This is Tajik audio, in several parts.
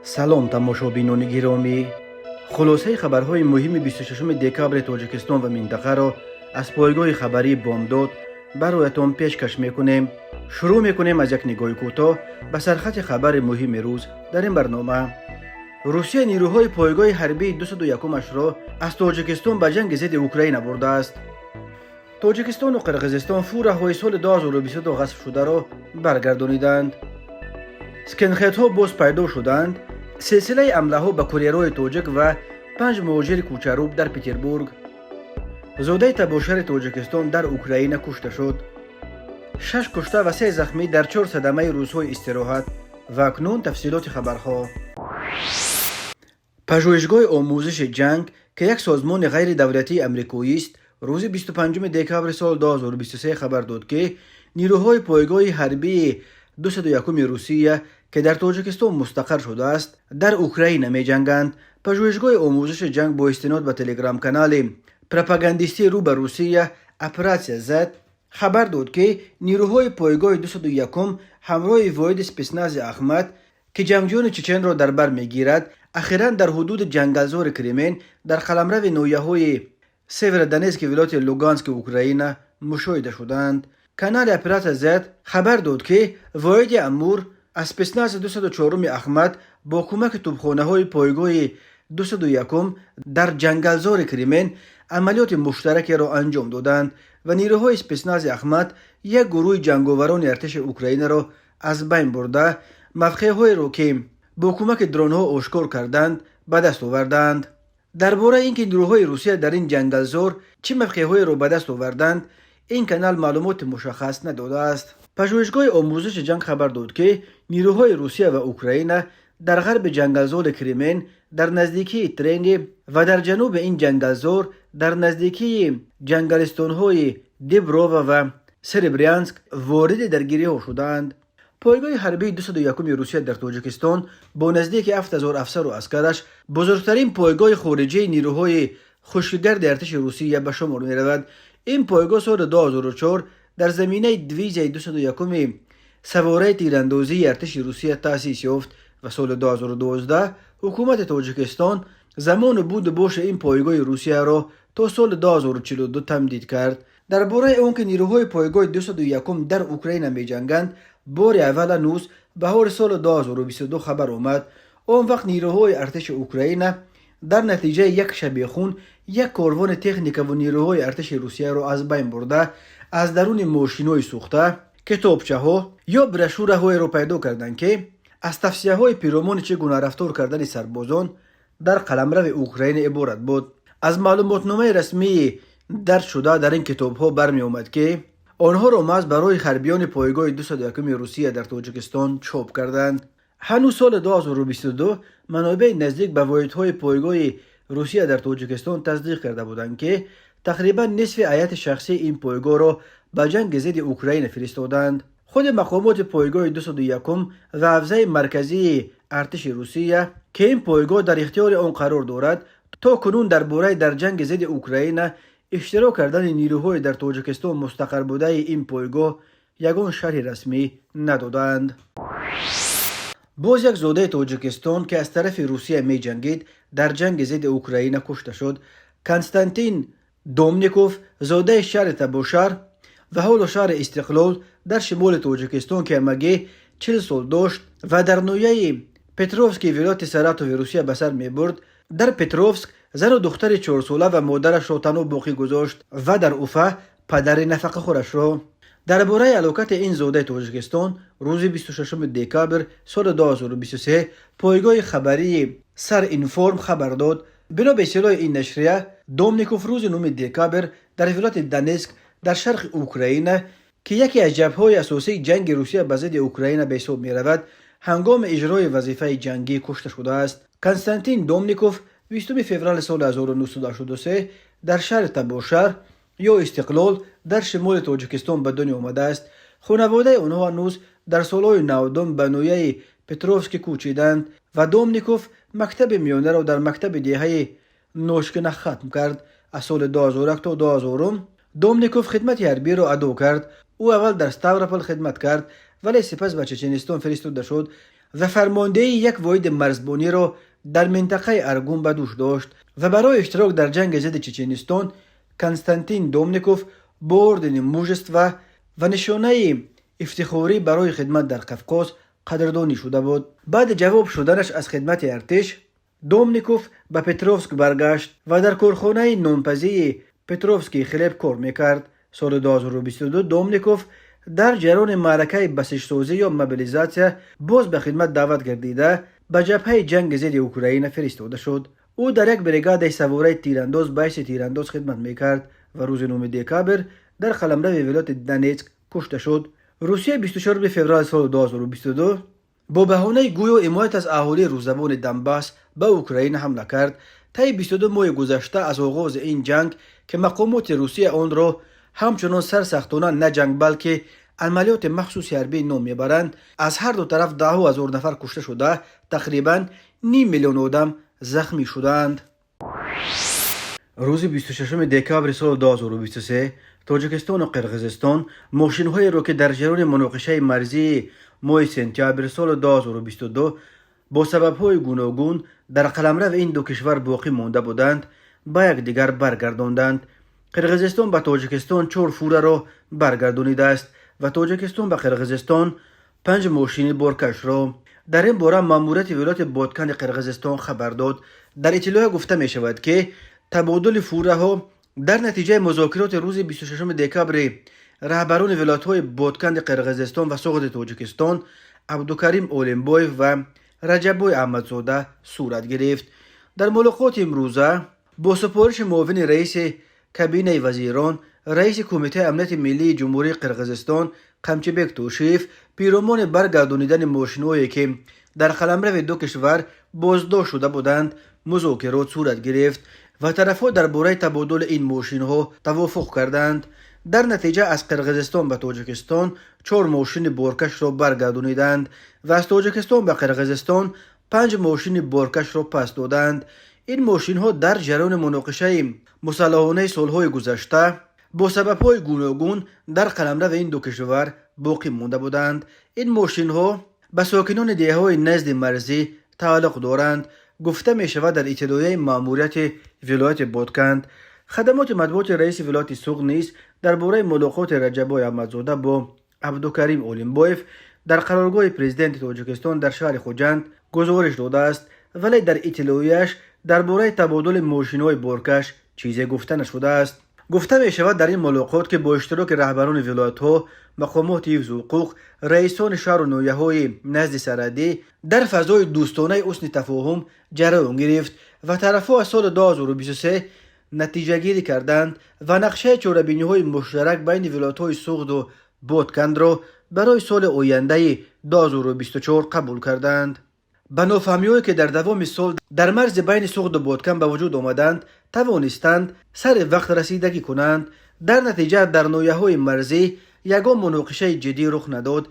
Салом, тамошобинони гиромӣ! Хулосаи хабарҳои муҳими 26 декабри Тоҷикистон ва минтақаро аз пойгоҳи хабарии «Бомдод» бароятон пешкаш мекунем. Шурӯъ мекунем аз як нигоҳи кӯтоҳ ба сархати хабари муҳими рӯз дар ин барнома. Русия нирӯҳои пойгоҳи ҳарбии 201-ашро аз Тоҷикистон ба ҷанги зидди Украина бурдааст. Тоҷикистону Қирғизистон фураҳои соли 2022 ғасбшударо баргардониданд. Скинхедҳо боз пайдо шуданд. Силсилаи ҳамлаҳо ба курьерҳои тоҷик ва панҷ муҳоҷири кӯчарӯб дар Петербург. Зодаи Табошари Тоҷикистон дар Украина кушта шуд. Шаш кушта ва се захмӣ дар чор садамаи рӯзҳои истироҳат. Ва акнун тафсилоти хабарҳо. Пажӯҳишгоҳи омӯзиши ҷанг, ки як созмони ғайридавлатии амрикоист, рӯзи 25 декабри соли 2023 хабар дод, ки нирӯҳои пойгоҳи ҳарбии 201 Русия, ки дар Тоҷикистон мустақар шудааст, дар Украина меҷанганд. Пажӯҳишгоҳи омӯзиши ҷанг бо истинод ба телеграм-канали пропагандистии рӯ ба Русия «Оператсия Z» хабар дод, ки нирӯҳои пойгоҳи 201 ҳамроҳи воҳиди спецнази «Ахмат», ки ҷангҷӯёни чеченро дар бар мегирад, ахиран дар ҳудуди ҷангалзори Кремен дар қаламрави ноҳияҳои Северодонецки вилояти Лугански Украина мушоҳида шуданд. Канали «Оператсия Z» хабар дод, ки воҳиди «Амур» аз спецнази 204 «Ахмат» бо кӯмаки тӯбхонаҳои пойгоҳи 201 дар ҷангалзори Кремен амалиёти муштаракеро анҷом доданд ва нирӯҳои спецнази «Ахмат» як гурӯҳи ҷанговарони артиши Украинаро аз байн бурда, мавқеъҳоеро, ки бо кӯмаки дронҳо ошкор карданд, ба даст оварданд. Дар бораи ин ки нирӯҳои Русия дар ин ҷангалзор чӣ мавқеъҳоеро ба даст оварданд, ин канал маълумоти мушаххас надодааст. Пажӯҳишгоҳи омӯзиши ҷанг хабар дод, ки нирӯҳои Русия ва Украина дар ғарби ҷангалзори Кремен дар наздикии Трени ва дар ҷануби ин ҷангалзор дар наздикии ҷангалистонҳои Диброва ва Серебрянск вориди даргириҳо шудаанд. Пойгоҳи ҳарбии 201 Русия дар Тоҷикистон бо наздики 7000 афсару аскараш бузургтарин пойгоҳи хориҷии нирӯҳои хушкигарди артиши Русия ба шумор меравад. Ин пойгоҳ соли 2004 дар заминаи дивизияи 201 савораи тирандозии артиши Русия таъсис ёфт ва соли 2012 ҳукумати Тоҷикистон замону буду боши ин пойгоҳи Русияро то соли 2042 тамдид кард. Дар бораи он ки нирӯҳои пойгоҳи 201 дар Украина меҷанганд, бори аввал ҳанӯз баҳори соли 2022 хабар омад. Он вақт нирӯҳои артиши Украина дар натиҷаи як шабихун як корвони техникаву нирӯҳои артиши Русияро аз байн бурда, аз даруни мошинҳои сӯхта китобчаҳо ё брошюраҳоеро пайдо карданд, ки аз тавсияҳои пиромони чӣ гуна рафтор кардани сарбозон дар қаламрави Украина иборат буд. Аз маълумотномаи расмии дарҷшуда дар ин китобҳо бармеомад, ки онҳоро маҳз барои ҳарбиёни пойгоҳи 201 Русия дар Тоҷикистон чоп карданд. Ҳанӯз соли 2022 манобеи наздик ба воҳидҳои пойгоҳи Русия дар Тоҷикистон тасдиқ карда буданд, ки тақрибан нисфи ҳайати шахсии ин пойгоҳро ба ҷанги зидди Украина фиристоданд. Худи мақомоти пойгоҳи 201 ва ҳавзаи марказии артиши Русия, ки ин пойгоҳ дар ихтиёри он қарор дорад, то кунун дар бораи дар ҷанги зидди Украина иштирок кардани нирӯҳои дар Тоҷикистон мустақарбудаи ин пойгоҳ ягон шарҳи расмӣ надодаанд. Боз як зодаи Тоҷикистон, ки аз тарафи Русия меҷангид, дар ҷанги зидди Украина кушта шуд. Константин Домников, зодаи шаҳри Табошар ва ҳоло шаҳри Истиқлол дар шимоли Тоҷикистон, ки ҳамагӣ 40 сол дошт ва дар ноҳияи Петровский вилояти Саратови Русия ба сар мебурд, дар Петровск зану духтари 4сола ва модарашро танҳо боқӣ гузошт ва дар Уфа падари нафақахӯрашро. Дар бораи ҳалокати ин зодаи Тоҷикистон рӯзи 26 декабр соли 2023 пойгоҳи хабарии «Саринформ» хабар дод. Бино ба истилоҳи ин нашрия, Домников рӯзи 9 декабр дар вилояти Донецк дар шарқи Украина, ки яке аз ҷабҳаҳои асосии ҷанги Русия ба зидди Украина ба ҳисоб меравад, ҳангоми иҷрои вазифаи ҷангӣ кушта шудааст. Константин Домников 20 феврали соли 1983 дар шаҳри Табошар ё Истиқлол дар шимоли Тоҷикистон ба дунё омадааст. Хонаводаи онҳо ҳанӯз дар солҳои 90 ба ноҳияи Петровский кӯчиданд ва Домников мактаби миёнаро дар мактаби деҳаи Ношкина хатм кард. Аз соли 2001 то 2000 Домников хидмати ҳарбиро адо кард. Ӯ аввал дар Ставропол хидмат кард, вале сипас ба Чеченистон фиристода шуд. ва фармондеҳии як воҳиди марзбониро дар минтақаи Аргун ба дӯш дошт ва барои иштирок дар ҷанги зидди Чеченистон Константин Домников бо ордени Мужества ва нишонаи ифтихорӣ барои хидмат дар Қавқоз қадрдонӣ шуда буд. Баъди ҷавоб шуданаш аз хидмати артиш, Домников ба Петровск баргашт ва дар корхонаи нонпазии «Петровский хлеб» кор мекард. Соли 2022 Домников дар ҷараёни маъракаи басиҷсозӣ ё мобилизатсия боз ба хидмат даъват гардида, ба ҷабҳаи ҷанги зидди Украина фиристода шуд. Ӯ дар як бригадаи савораи тирандоз ба ҳайси тирандоз хидмат мекард ва рӯзи 9 декабр дар қаламрави вилояти Донетск кушта шуд. Русия 24 феврали соли 2022 бо баҳонаи гӯё ҳимоят аз аҳолии русзабони Донбасс ба Украина ҳамла кард. Таи 22 моҳи гузашта аз оғози ин ҷанг, ки мақомоти Русия онро ҳамчунон сарсахтона на ҷанг, балки амалиёти махсуси ҳарбӣ ном мебаранд, аз ҳар ду тараф даҳҳо ҳазор нафар кушта шуда, тақрибан ним миллион одам захмӣ шудаанд. Рӯзи 26 декабри соли 2023 Тоҷикистону Қирғизистон мошинҳоеро, ки дар ҷараёни муноқишаи марзии моҳи сентябри соли 2022 бо сабабҳои гуногун дар қаламрави ин ду кишвар боқӣ монда буданд, ба якдигар баргардонданд. Қирғизистон ба Тоҷикистон чор фураро баргардонидааст ва Тоҷикистон ба Қирғизистон панҷ мошини боркашро. Дар ин бора маъмурияти вилояти Ботканди Қирғизистон хабар дод. Дар иттилоъ гуфта мешавад, ки табодули фураҳо дар натиҷаи музокироти рӯзи 26 декабри раҳбарони вилоятҳои Ботканди Қирғизистон ва Суғди Тоҷикистон Абдукарим Олимбоев ва Раҷаббой Аҳмадзода сурат гирифт. Дар мулоқоти имрӯза бо супориши муовини раиси кабинаи вазирон, раиси Кумитаи амнияти миллии Ҷумҳурии Қирғизистон Қамчибек Тошиев пиромони баргардонидани мошинҳое, ки дар қаламрави ду кишвар боздошт шуда буданд, музокирот сурат гирифт ва тарафҳо дар бораи табодули ин мошинҳо тавофуқ карданд. Дар натиҷа аз Қирғизистон ба Тоҷикистон чор мошини боркашро баргардониданд ва аз Тоҷикистон ба Қирғизистон панҷ мошини боркашро пас доданд. Ин мошинҳо дар ҷараёни муноқишаи мусаллаҳонаи солҳои гузашта бо сабабҳои гуногун дар қаламрави ин ду кишвар боқӣ монда буданд. Ин мошинҳо ба сокинони деҳаҳои назди марзӣ тааллуқ доранд, гуфта мешавад дар иттилоияи маъмурияти вилояти Ботканд. Хадамоти матбуоти раиси вилояти Суғд низ дар бораи мулоқоти Раҷаббой Аҳмадзода бо Абдукарим Олимбоев дар қароргоҳи президенти Тоҷикистон дар шаҳри Хуҷанд гузориш додааст, вале дар иттилоияш дар бораи табодули мошинҳои боркаш чизе гуфта нашудааст. Гуфта мешавад, дар ин мулоқот, ки бо иштироки раҳбарони вилоятҳо, мақомоти ҳифзу ҳуқуқ, раисони шаҳру ноҳияҳои назди сарҳадӣ дар фазои дӯстонаи ҳусни тафоҳум ҷараён гирифт ва тарафҳо аз соли 2023 натиҷагирӣ карданд ва нақшаи чорабиниҳои муштарак байни вилоятҳои Суғду Боткандро барои соли ояндаи 2024 қабул карданд. Ба нофаҳмиҳое, ки дар давоми сол дар марзи байни Суғду Ботканд ба вуҷуд омаданд, тавонистанд сари вақт расидагӣ кунанд. Дар натиҷа дар ноҳияҳои марзӣ ягон муноқишаи ҷиддӣ рух надод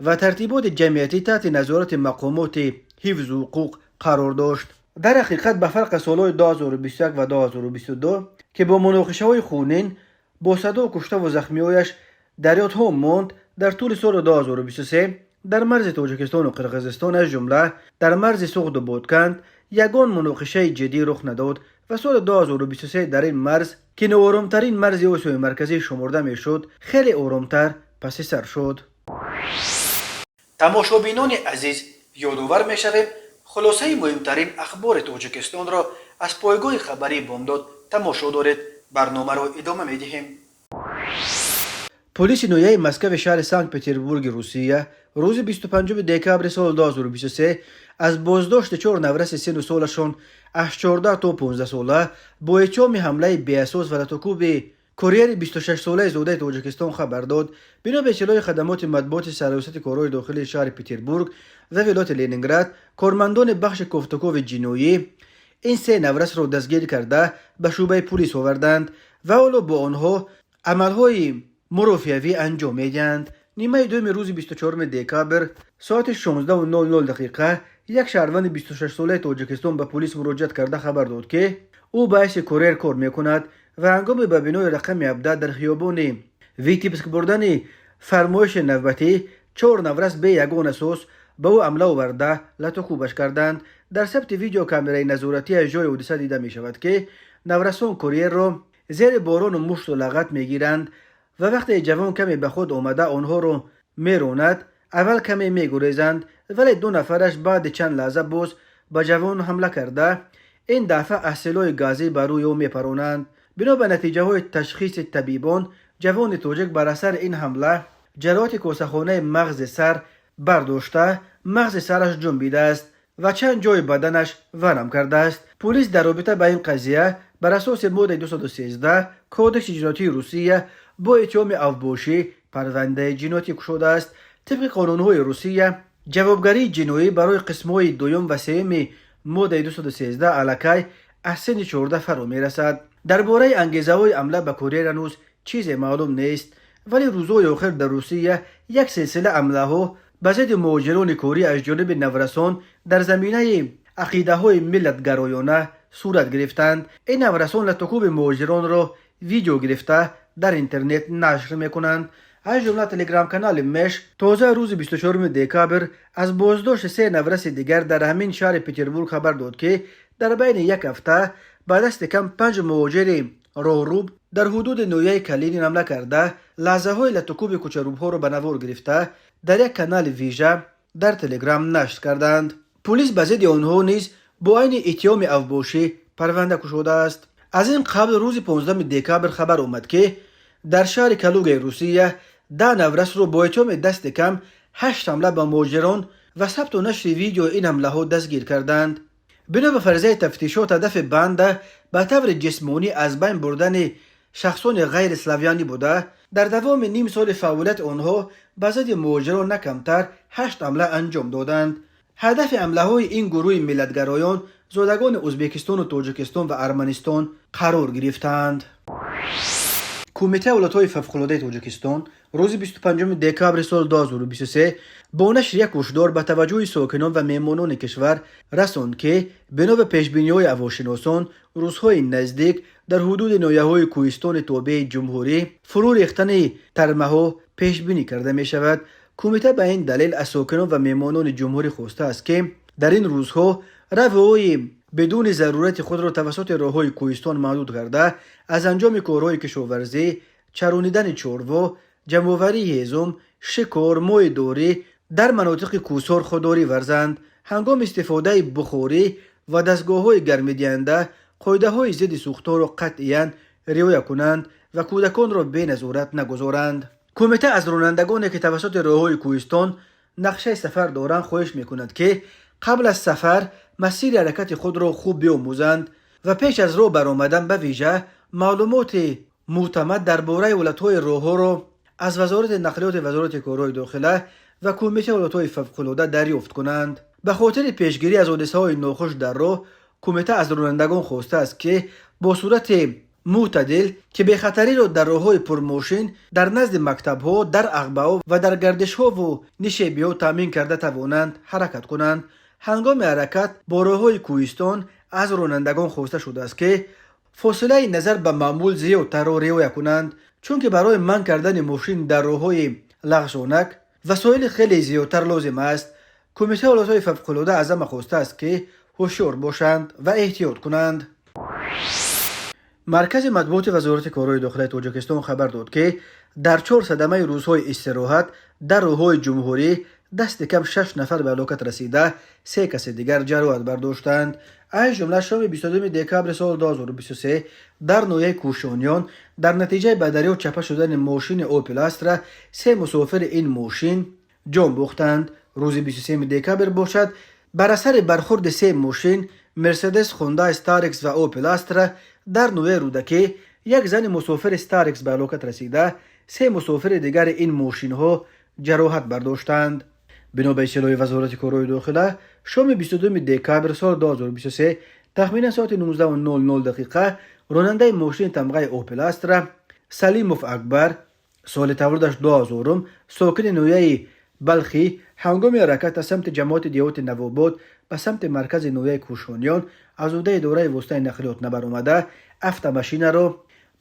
ва тартиботи ҷамъиятӣ таҳти назорати мақомоти ҳифзу ҳуқуқ қарор дошт. Дар ҳақиқат, ба фарқ аз солҳои 2021 ва 2022, ки бо муноқишаҳои хунин бо садо куштаву захмиҳояш дар ёдҳо монд, дар тӯли соли 2023 дар марзи Тоҷикистону Қирғизистон, аз ҷумла дар марзи Суғду Ботканд, ягон муноқишаи ҷиддӣ рух надод ва соли 2023 дар ин марз, ки нооромтарин марзи Осиёи Марказӣ шуморда мешуд, хеле оромтар паси сар шуд. Тамошобинони азиз, ёдовар мешавем, хулосаи муҳимтарин ахбори Тоҷикистонро аз пойгоҳи хабарии Бомдод тамошо доред. Барномаро идома медиҳем. Полиси ноҳияи Москави шаҳри Санкт Петербурги Русия рӯзи 25 декабри соли 2023 аз боздошти чор навраси синну солашон аз 14 то 15 сола бо иттиҳоми ҳамлаи беасос ва латукӯби курьери 26-солаи зодаи Тоҷикистон хабар дод. Бино ба иттилои хадамоти матбуоти Сарраёсати корҳои дохилии шаҳри Петербург ва вилояти Ленинград, кормандони бахши кофтукови ҷиноӣ ин се наврасро дастгир карда, ба шӯъбаи пулис оварданд ва ҳоло бо онҳо амалҳои мурофиавӣ анҷом медиҳанд. Нимаи дуюми рӯзи 24 декабр соати 16:00 дақиқа як шаҳрванди 26-солаи Тоҷикистон ба полис муроҷиат карда, хабар дод, ки ӯ ба ҳайси курьер кор мекунад ва ҳангоми ба бинои рақами 17 дар хиёбони Витебск бурдани фармоиши навбатӣ чор наврас бе ягон асос ба ӯ ҳамла оварда, лату кӯбаш карданд. Дар сабти видеокамераи назоратӣ аз ҷои ҳодиса дида мешавад, ки наврасон курьерро зери борону мушту лағат мегиранд ва вақте ҷавон каме ба худ омада онҳоро меронад, аввал каме мегурезанд, вале ду нафараш баъди чанд лаҳза боз ба ҷавон ҳамла карда, ин дафъа аз силоҳи газӣ ба рӯи ӯ мепаронанд. Бино ба натиҷаҳои ташхиси табибон, ҷавони тоҷик бар асари ин ҳамла ҷароҳати косахонаи мағзи сар бардошта, мағзи сараш ҷунбидааст ва чанд ҷои баданаш варам кардааст. Пулис дар робита ба ин қазия бар асоси моддаи 213 Кодекси ҷиноятии Русия бо иттиҳоми авбошӣ парвандаи ҷиноятӣ кушодааст. Тибқи қонунҳои Русия, ҷавобгарии ҷиноӣ барои қисмҳои дуюм ва сеюми моддаи 213 аллакай аз синни 14 фаро мерасад. Дар бораи ангезаҳои ҳамла ба курьер ҳанӯз чизе маълум нест, вале рӯзҳои охир дар Русия як силсила ҳамлаҳо ба зидди муҳоҷирони корӣ аз ҷониби наврасон дар заминаи ақидаҳои миллатгароёна сурат гирифтанд. Ин наврасон латукӯби муҳоҷиронро видео гирифта, дар интернет нашр мекунанд. Аз ҷумла телеграм-канали Меш тоза рӯзи 24 декабр аз боздошти се навраси дигар дар ҳамин шаҳри Петербург хабар дод, ки дар байни як ҳафта ба дасти кам панҷ муҳоҷири роҳруб дар ҳудуди ноҳияи Калинин ҳамла карда, лаҳзаҳои латукӯби кӯчарубҳоро ба навор гирифта, дар як канали вижа дар Телеграм нашр карданд. Пулис ба зидди онҳо низ бо айни иттиҳоми авбошӣ парванда кушодааст. Аз ин қабл рӯзи 15 декабр хабар омад, ки дар шаҳри Калугаи Русия 10 наврасро бо иттиҳоми дасти кам ҳашт ҳамла ба муҳоҷирон ва сабту нашри видеои ин ҳамлаҳо дастгир карданд. Бино ба фарзияи тафтишот, ҳадафи банда ба таври ҷисмонӣ аз байн бурдани шахсони ғайриславянӣ буда, дар давоми ним соли фаъолияти онҳо ба зидди муҳоҷирон на камтар ҳашт ҳамла анҷом доданд. Ҳадафи ҳамлаҳои ин гурӯҳи миллатгароён зодагони Ӯзбекистону Тоҷикистон ва Арманистон қарор гирифтаанд. Кумитаи ҳолатҳои фавқулодаи Тоҷикистон рӯзи 25 декабри соли 2023 бо нашри як ҳушдор ба таваҷҷӯҳи сокинон ва меҳмонони кишвар расонд, ки бино ба пешбиниҳои ҳавошиносон, рӯзҳои наздик дар ҳудуди ноҳияҳои кӯҳистони тобеи ҷумҳурӣ фурӯ рехтани тармаҳо пешбинӣ карда мешавад. Кумита ба ин далел аз сокинон ва меҳмонони ҷумҳурӣ хостааст, ки дар ин рӯзҳо равҳои бидуни зарурати худро тавассути роҳҳои кӯҳистон маҳдуд карда, аз анҷоми корҳои кишоварзӣ, чаронидани чорво, ҷамъоварии ҳезум, шикор, моҳидорӣ дар манотиқи кӯҳсор худдорӣ варзанд. Ҳангоми истифодаи бухорӣ ва дастгоҳҳои гармидиҳанда қоидаҳои зидди сӯхторро қатъиян риоя кунанд ва кӯдаконро беназорат нагузоранд. Кумита аз ронандагоне, ки тавассути роҳҳои кӯҳистон нақшаи сафар доранд, хоҳиш мекунад, ки қабл аз сафар масири ҳаракати худро хуб биомӯзанд ва пеш аз роҳ баромадан ба вижа маълумоти мӯътамад дар бораи ҳолатҳои роҳҳоро аз Вазорати нақлиёти Вазорати корҳои дохила ва Кумитаи ҳолатҳои фавқулода дарёфт кунанд. Ба хотири пешгирӣ аз ҳодисаҳои нохуш дар роҳ, кумита аз ронандагон хостааст, ки бо суръати мӯътадил, ки бехатариро дар роҳҳои пурмошин, дар назди мактабҳо, дар ағбаҳо ва дар гардишҳову нишебиҳо таъмин карда тавонанд, ҳаракат кунанд. Ҳангоми ҳаракат бо роҳҳои кӯҳистон аз ронандагон хоста шудааст, ки фосилаи назар ба маъмул зиёдтарро риоя кунанд, чунки барои манъ кардани мошин дар роҳҳои лағжонак васоили хеле зиёдтар лозим аст. Кумитаи ҳолатҳои фавқулода аз ҳама хостааст, ки ҳушёр бошанд ва эҳтиёт кунанд. Маркази матбуоти Вазорати корҳои дохилаи Тоҷикистон хабар дод, ки дар чор садамаи рӯзҳои истироҳат дар роҳҳои ҷумҳурӣ дасти кам шаш нафар ба ҳалокат расида, се каси дигар ҷароҳат бардоштанд. Аз ҷумла шоми 22 декабри соли 2023 дар ноҳияи Кӯшониён дар натиҷаи ба дарё чапа шудани мошини Опел Астра се мусофири ин мошин ҷон бохтанд. Рӯзи 23 декабр бошад, бар асари бархурди се мошин Мерседес, Хундай Старекс ва Опел Астра дар ноҳияи Рӯдакӣ як зани мусофири Старекс ба ҳалокат расида, се мусофири дигари ин мошинҳо ҷароҳат бардоштанд. Бино ба иттилои Вазорати корҳои дохила, шоми 22 декабр соли 2023 тахминан соати 19:00 дақиқа ронандаи мошини тамғаи Опел Астра Салимов Акбар, соли таваллудаш 2000, сокини ноҳияи Балхӣ, ҳангоми ҳаракат аз самти ҷамоати деҳоти Навобод ба самти маркази ноҳияи Кӯшониён аз ӯҳдаи идораи воситаи нақлиёт набаромада, автомашинаро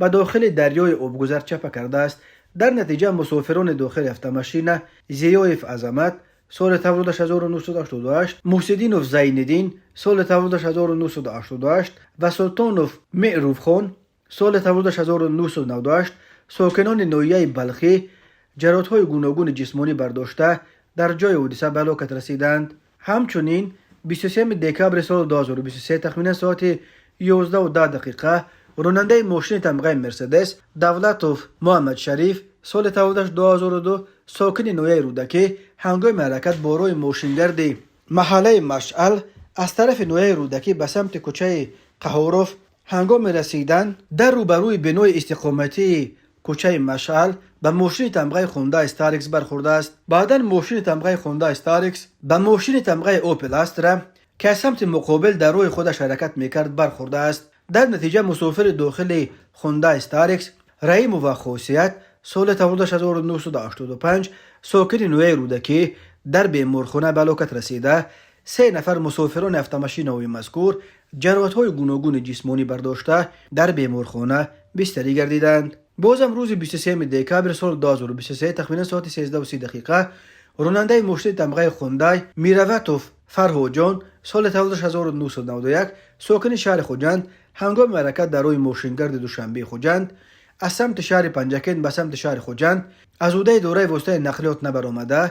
ба дохили дарёи обгузар чапа кардааст. Дар натиҷа мусофирони дохили автомашина Зиёев Азамат, соли таваллудаш 1988, Муҳсиддинов Зайниддин, соли таваллудаш 1988 ва Султонов Меъруфхон, соли таваллудаш 1998, сокинони ноҳияи Балхӣ ҷароҳатҳои гуногуни ҷисмонӣ бардошта, дар ҷои ҳодиса ба ҳалокат расиданд. Ҳамчунин 23 декабри соли 2023 тахминан соати 11:10 ронандаи мошини тамғаи Мерседес Давлатов Муҳаммадшариф, соли таваллудаш 2002, сокини ноҳияи Рӯдакӣ ҳангоми ҳаракат бо роҳи мошингарди маҳаллаи Машъал аз тарафи ноҳияи Рӯдакӣ ба самти кӯчаи Қаҳоров ҳангоми расидан дар рӯбарӯи бинои истиқоматии кӯчаи Машъал ба мошини тамғаи Хундай Старикс бархӯрдааст. Баъдан мошини тамғаи Хундай Старикс ба мошини тамғаи Опел Астра, ки аз самти муқобил дар роҳи худаш ҳаракат мекард, бархӯрдааст. Дар натиҷа мусофири дохили Хундай Старикс Раимова Хосият, соли таваллудаш 1985, сокини ноҳияи Рӯдакӣ дар беморхона ба ҳалокат расида, се нафар мусофирони автомашинаҳои мазкур ҷароҳатҳои гуногуни ҷисмонӣ бардошта, дар беморхона бистарӣ гардиданд. Бозам рӯзи 23 декабри соли 2023 тахминан соати 13:30 ронандаи мошини тамғаи Хундай Мираватов Фарҳоҷон, соли таваллудаш 1991, сокини шаҳри Хуҷанд ҳангоми ҳаракат дар роҳи мошингарди Душанбеи Хуҷанд аз самти шаҳри Панҷакент ба самти шаҳри Хуҷанд аз ҳудаи дораи воситаи нақлиёт набаромада,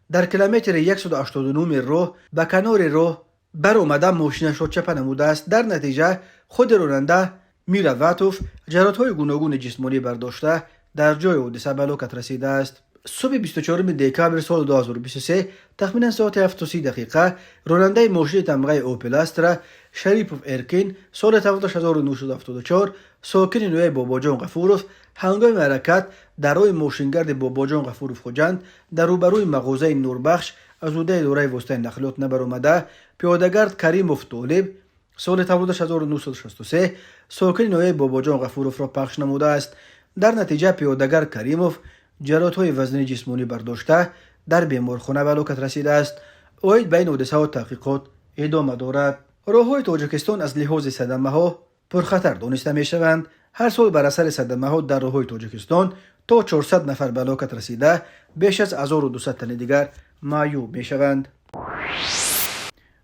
дар километри 189 роҳ ба канори роҳ баромада, мошинашро чапа намудааст. Дар натиҷа худи ронанда Мираватов ҷароҳатҳои гуногуни ҷисмонӣ бардошта, дар ҷои ҳодиса ба ҳалокат расидааст. Субҳи 24 декабри соли 2023 тахминан соати 7:30 ронандаи мошини тамғаи Опел Астра Шарипов Эркин, соли таваллудаш 1974, сокини ноҳияи Бобоҷон Ғафуров ҳангоми ҳаракат дар роҳи мошингарди Бобоҷон Ғафуров Хуҷанд дар рӯбарӯи мағозаи Нурбахш аз ҳудаи дораи воситаи нақлиёт набаромада, пиёдагард Каримов Толиб, соли таваллудаш 1963, сокини ноҳияи Бобоҷон Ғафуровро пахш намудааст. Дар натиҷа пиёдагард Каримов ҷароҳатҳои вазнини ҷисмонӣ бардошта, дар беморхона ба ҳалокат расидааст. Оид ба ин ҳодисаҳо таҳқиқот идома дорад. Роҳҳои Тоҷикистон аз лиҳози садамаҳо пурхатар дониста мешаванд. Ҳар сол бар асари садамаҳо дар роҳҳои Тоҷикистон то 400 нафар ба ҳалокат расида, беш аз 1200 тани дигар маъюб мешаванд.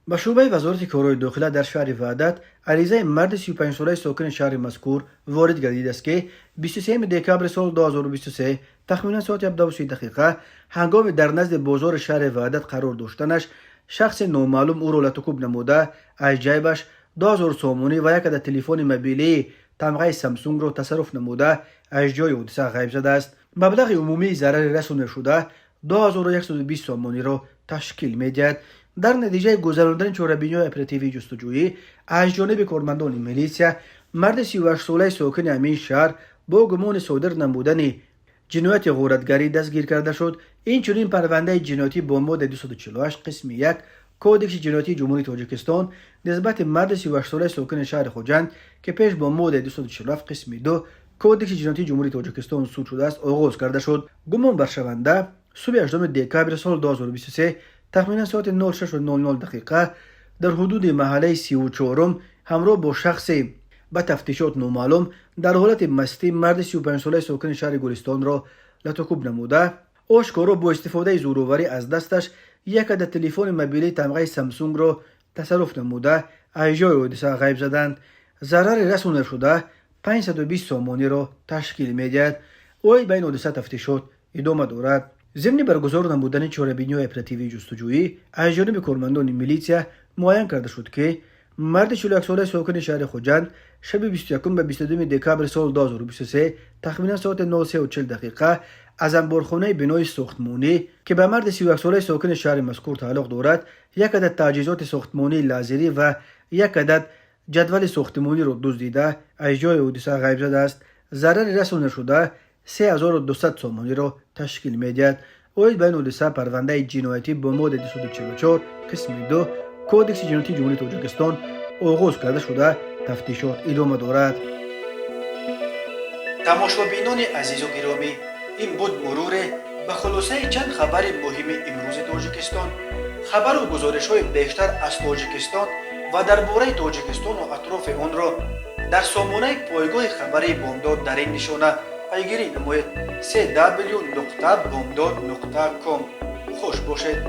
Ба шӯъбаи Вазорати корҳои дохила дар шаҳри Ваҳдат аризаи марди 35-солаи сокини шаҳри мазкур ворид гардидааст, ки 23 декабри соли 2023 тахминан соати 17:30 ҳангоми дар назди бозори шаҳри Ваҳдат қарор доштанаш шахси номаълум ӯро латукӯб намуда, аз ҷайбаш 2000 сомонӣ ва як адад телефони мобилии тамғаи Самсунгро тасарруф намуда, аз ҷои ҳодиса ғайб задааст. Маблағи умумии зарари расонидашуда 2120 сомониро ташкил медиҳад. Дар натиҷаи гузарондани чорабиниҳои оперативии ҷустуҷӯӣ аз ҷониби кормандони милитсия марди 38-солаи сокини ҳамин шаҳр бо гумони содир намудани ҷинояти ғоратгарӣ дастгир карда шуд. Инчунин парвандаи ҷиноятӣ бо моддаи 248 қисми 1 Кодекси ҷиноятии Ҷумҳурии Тоҷикистон нисбати марди 38-солаи сокини шаҳри Хуҷанд, ки пеш бо моддаи 247 қисми 2 Кодекси ҷиноятии Ҷумҳурии Тоҷикистон суд шудааст, оғоз карда шуд. Гумонбаршаванда субҳи 8 декабри соли 2023 тахминан соати 06:00 дар ҳудуди маҳаллаи 34-ум ҳамроҳ бо шахсе ба тафтишот номаълум дар ҳолати мастӣ марди 35-солаи сокини шаҳри Гулистонро латукӯб намуда, ошкоро бо истифодаи зӯроварӣ аз дасташ як адад телефони мобилии тамғаи Самсунгро тасарруф намуда, аз ҷои ҳодиса ғайб заданд. Зарари расонидашуда 520 сомониро ташкил медиҳад. Оид ба ин ҳодиса тафтишот идома дорад. Зимни баргузор намудани чорабиниҳои оперативии ҷустуҷӯӣ аз ҷониби кормандони милитсия муайян карда шуд, ки марди 41-солаи сокини шаҳри Хуҷанд шаби 21 ба 22 декабри соли 2023 тахминан соати 03:40 аз анборхонаи бинои сохтмонӣ, ки ба марди 31-солаи сокини шаҳри мазкур тааллуқ дорад, як адад таҷҳизоти сохтмонии лазерӣ ва як адад ҷадвали сохтмониро дуздида, аз ҷои ҳодиса ғайб задааст. Зарари расонидашуда 3200 сомониро ташкил медиҳад. Оид ба ин ҳодиса парвандаи ҷиноятӣ бо моддаи 244 қисми 2 Кодекси ҷиноятии Ҷумҳурии Тоҷикистон оғоз карда шуда, тафтишот идома дорад. Тамошобинони азизу гиромӣ, ин буд муруре ба хулосаи чанд хабари муҳими имрӯзи Тоҷикистон. Хабару гузоришҳои бештар аз Тоҷикистон ва дар бораи Тоҷикистону атрофи онро дар сомонаи пойгоҳи хабарии Бомдод дар ин нишона пайгирӣ намоед: cw.bomdod.com. Хуш бошед.